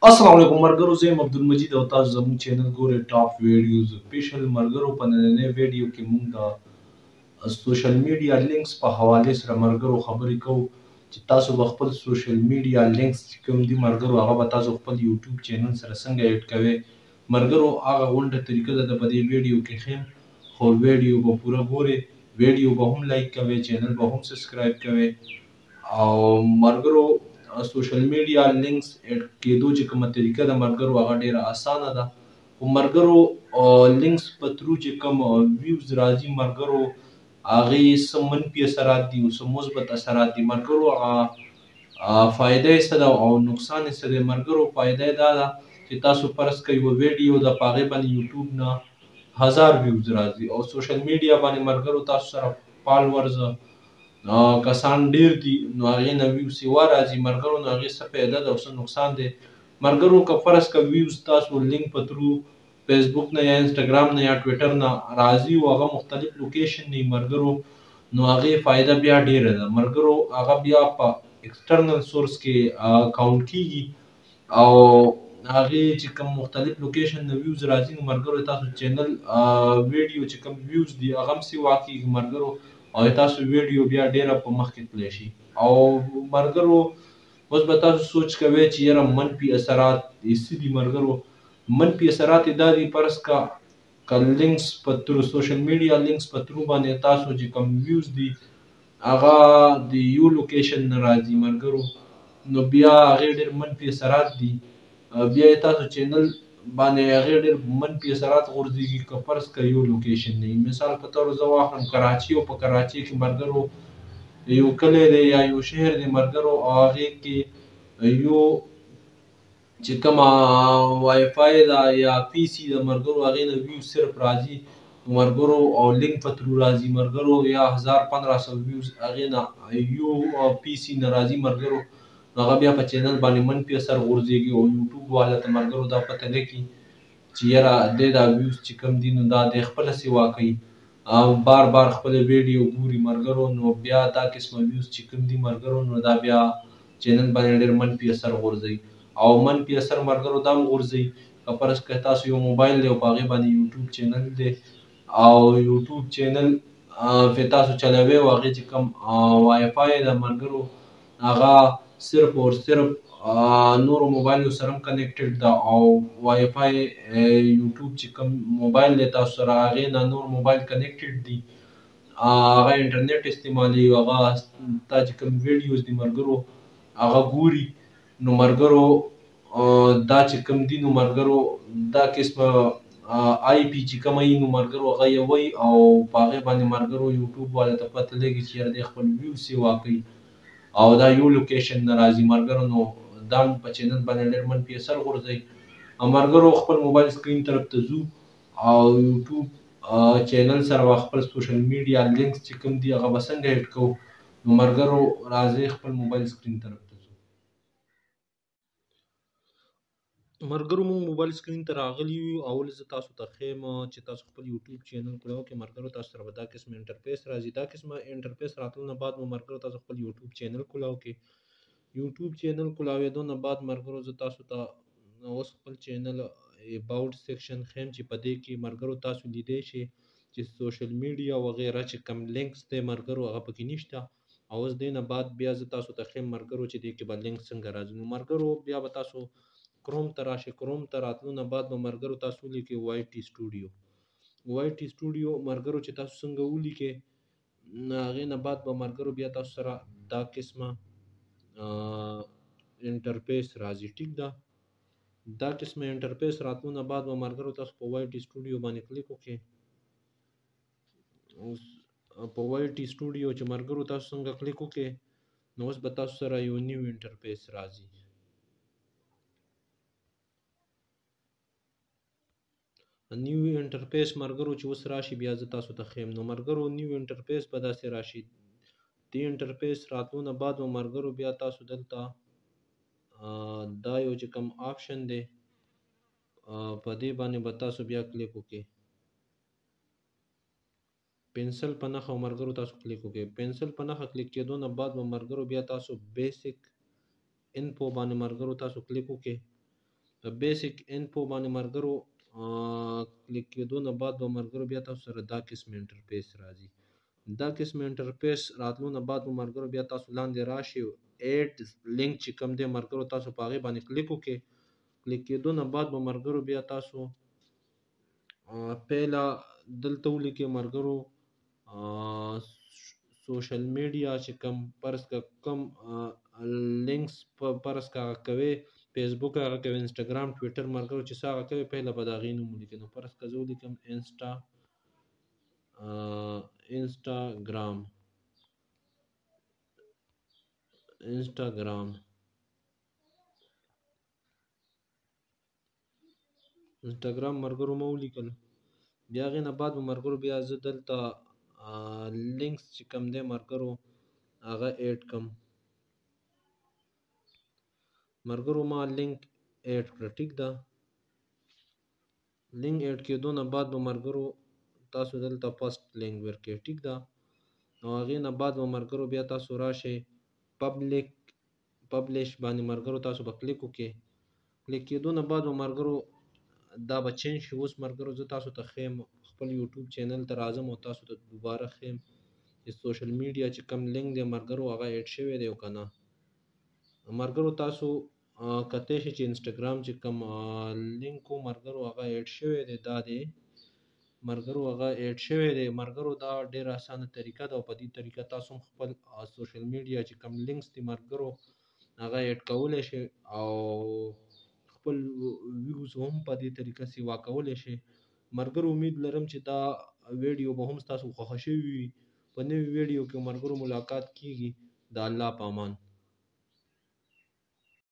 السلام علیکم مرګرو، زه یم عبدالمجید او تاسو زموږ چینل ګورئ ټاپ ویډیوز سپیشل۔ مرګرو، په نننۍ ویډیو کې موږ د سوشل میډیا لینکس په حواله سره مرګرو خبرې کوو چې تاسو به خپل سوشل میډیا لینکس چې کوم دي مرګرو، هغه به تاسو خپل یوټیوب چینل سره څنګه ایډ کوئ۔ مرګرو، هغه غونډه طریقه ده په دې ویډیو کې ښیم، خو ویډیو به پوره ګورئ، ویډیو به هم لایک کوئ، چینل به هم سبسکرایب کوئ۔ او مرګرو، سوشل میډیا لینکس ایډ کېدو چې کومه طریقه ده مرګرو، هغه ډیره اسانه ده۔ خو مرګرو، لینکس په تھرو چې کوم ویوز راځي مرګرو، هغې څه منفي اثرات دي او څه مثبت اثرات دي مرګرو، هغه فایده یې څه ده او نقصان یې څه دی مرګرو۔ فایده یې دا ده چې تاسو فرض کړئ یوه ویډیو ده، په هغې باندې یوټیوب نه 1000 ویوز راځي او سوشل میډیا باندې مرګرو تاسو سره فالورز کسان ډیر دي، نو هغې نه ویوز سیوا راځي مرګرو، نو هغې څه فایده ده او څه نقصان دی مرګرو۔ که فرض که ویوز تاسو لینک په تھرو فیسبوک نه یا انسټاګرام نه یا ټویټر نه راځي او هغه مختلف لوکیشن نه مرګرو، نو هغې فایده بیا ډیره ده مرګرو۔ هغه بیا په ایکسټرنل سورس کې کاونټ کیږي او هغې چې کوم مختلف لوکیشن نه ویوز راځي، نو مرګرو تاسو چینل ویډیو چې کوم ویوز دي هغه هم سیوا کیږي مرګرو، او تاسو ویډیو بیا ډیره په مخ کې تللی شي۔ او مرګرو، اوس به تاسو سوچ کوئ چې یاره منفي اثرات یې څه دي مرګرو۔ منفي اثرات یې دا دي، فرض که لینکس په تھرو سوشل میډیا لینکس په تھرو باندې تاسو چې کوم ویوز دي هغه د یو لوکیشن نه راځي مرګرو، نو بیا هغې ډېر منفي اثرات دي۔ بیا یې تاسو چینل باندې هغې ډېر منفي اثرات غورځېږي۔ که فرض که یو لوکیشن نه وي، مثال په طور زه واخلم کراچي، او په کراچي کې مرګرو یو کلی دی یا یو شهر دی مرګرو، او هغې کې یو چې کومه وای فای ده یا پی سی ده مرګرو، هغې نه ویوز صرف راځي مرګرو او لینک په تھرو راځي مرګرو، یا 1000 1500 ویوز هغې نه یو پی سی نه راځي مرګرو، نو هغه بیا په چینل باندې منفي اثر غورځېږي۔ او یوټیوب والا ته مرګرو دا پته لګي چې یاره دی دا ویوز چې کوم دي نو دا دی خپله سیوا کوي او بار بار خپله ویډیو ګوري مرګرو، نو بیا دا قسمه ویوز چې کوم دي مرګرو، نو دا بیا چینل باندې ډېر منفي اثر غورځوي۔ او منفي اثر مرګرو دا هم غورځوي که فرض کړئ تاسو یو موبایل دی او په هغې باندې یوټیوب چینل دی او یوټیوب چینل پې تاسو چلوئ او هغې چې کوم وای فای ده مرګرو، هغه صرف اور صرف نورو موبایلو سره هم کنیکټډ ده، او وای فای یوټیوب چې کوم موبایل دی تاسو سره هغې نه نور موبایل کنیکټډ دي، هغه انټرنیټ استعمالوي، هغه تا چې کوم ویډیوز دي مرګرو هغه ګوري، نو مرګرو دا چې کوم دي نو مرګرو دا قسمه آی پی چې کومه وي نو مرګرو هغه یوه وي، او په هغې باندې مرګرو یوټیوب والا ته پته لګي چې یاره دی خپل ویوز سیوا کوي او دا یو لوکیشن نه راځي مرګرو، نو دا هم په چینل باندې ډېر منفي اثر غورځوي۔ او مرګرو خپل موبایل سکرین طرف ته ځو او یوټیوب چینل سره به خپل سوشل میډیا لینکس چې کوم دي هغه به څنګه ایډ کوو، نو مرګرو راځئ خپل موبایل سکرین طرف ته ځو۔ مرګرو، موږ موبایل سکرین ته راغلي یو۔ اول زه تاسو ته ښیم چې تاسو خپل یوټیوب چینل کړو کې مرګرو تاسو سره به دا قسمه انټرفیس راځي۔ دا قسمه انټرفیس راتلو نه بعد مو مرګرو تاسو خپل یوټیوب چینل کړو کې یوټیوب چینل کولاوېدو نه بعد مرګرو زه تاسو ته اوس خپل چینل اباوټ سیکشن ښیم چې په دې کې مرګرو تاسو لیدی شئ چې سوشل میډیا وغیره چې کوم لینکس دی مرګرو هغه پکې نشته۔ او اوس دې نه بعد بیا زه تاسو ته ښیم مرګرو چې دې کې به لینک څنګه راځي۔ نو مرګرو بیا به تاسو کروم ته راشئ، کروم ته راتلو نه بعد به مرګرو تاسو ولیکئ وای ټي سټوډیو، وای ټي سټوډیو مرګرو چې تاسو څنګه ولیکئ، هغې نه بعد به مرګرو بیا تاسو سره دا قسمه انټرفیس راځي، ټیک ده۔ دا قسمه انټرفیس راتلو نه بعد به مرګرو تاسو په وای ټي سټوډیو باندې کلیک وکړئ۔ اوس په وای ټي سټوډیو چې مرګرو تاسو څنګه کلیک وکړئ، نو اوس به تاسو سره یو نیو انټرفیس راځي۔ نیو انټرفیس مرګرو چې اوس راشي بیا زه تاسو ته ښیم۔ نو مرګرو نیو انټرفیس به داسې راشي۔ دې انټرفیس راتلو نه بعد به مرګرو بیا تاسو دلته دا یو چې کوم آپشن دی، په دې باندې به تاسو بیا کلیک وکړئ۔ پنسل په نښه مرګرو تاسو کلیک وکړئ۔ پنسل په نښه کلیک کېدو نه بعد به مرګرو بیا تاسو بیسیک انفو باندې مرګرو تاسو کلیک وکړئ۔ په بیسیک انفو باندې مرګرو کلیک کېدو نه بعد به مرګرو بیا تاسو سره دا قسم انټرفیس راځي. دا قسم انټرفیس راتلو نه بعد به مرګرو بیا تاسو لاندې راشئ، ایډ لینک چې کوم دی مرګرو تاسو په هغې باندې کلیک وکړئ. کلیک کېدو نه بعد به مرګرو بیا تاسو پهله دلته ولیکئ مرګرو سوشل میډیا چې کوم فرض که کوم لینکس فرض که هغه کوې، فیسبوک هغه کوې، انسټاګرام، ټویټر مرګرو چې څه هغه کوې پهله به د هغې نوم ولیکئ. نو فرض که زه ولیکم انسټاګرام، انسټاګرام، انسټاګرام مرګرو ما ولیکل. بیا هغې نه بعد به مرګرو بیا زه دلته لینکس چې کوم دی مرګرو هغه ایډ کم. مرګرو ما لینک ایډ کړه، ټیک ده. لینک ایډ کېدو نه بعد به مرګرو تاسو دلته فرست لینک ورکړئ، ټیک ده. او هغې نه بعد به مرګرو بیا تاسو راشئ پبلک پبلش باندې مرګرو تاسو به کلیک وکړئ. کلیک کېدو نه بعد به مرګرو دا به چینج شي. اوس مرګرو زه تاسو ته ښیم خپل یوټیوب چینل ته راځم او تاسو ته دوباره ښیم چې سوشل میډیا چې کوم لینک دی مرګرو هغه ایډ شوی دی او که نه. مرګرو تاسو کتی شئ چې انسټاګرام چې کوم لینک و مرګرو هغه ایډ شوی دی، دا دی مرګرو هغه ایډ شوی دی. مرګرو دا ډېره اسانه طریقه ده او په دې طریقه تاسو هم خپل سوشل میډیا چې کوم لینکس دي مرګرو هغه ایډ کولی شئ او خپل ویوز هم په دې طریقه سیوا کولی شئ. مرګرو امید لرم چې دا ویډیو به هم ستاسو خوښه شوې وي. په نوې ویډیو کې مرګرو ملاقات کیږي. د الله په امان.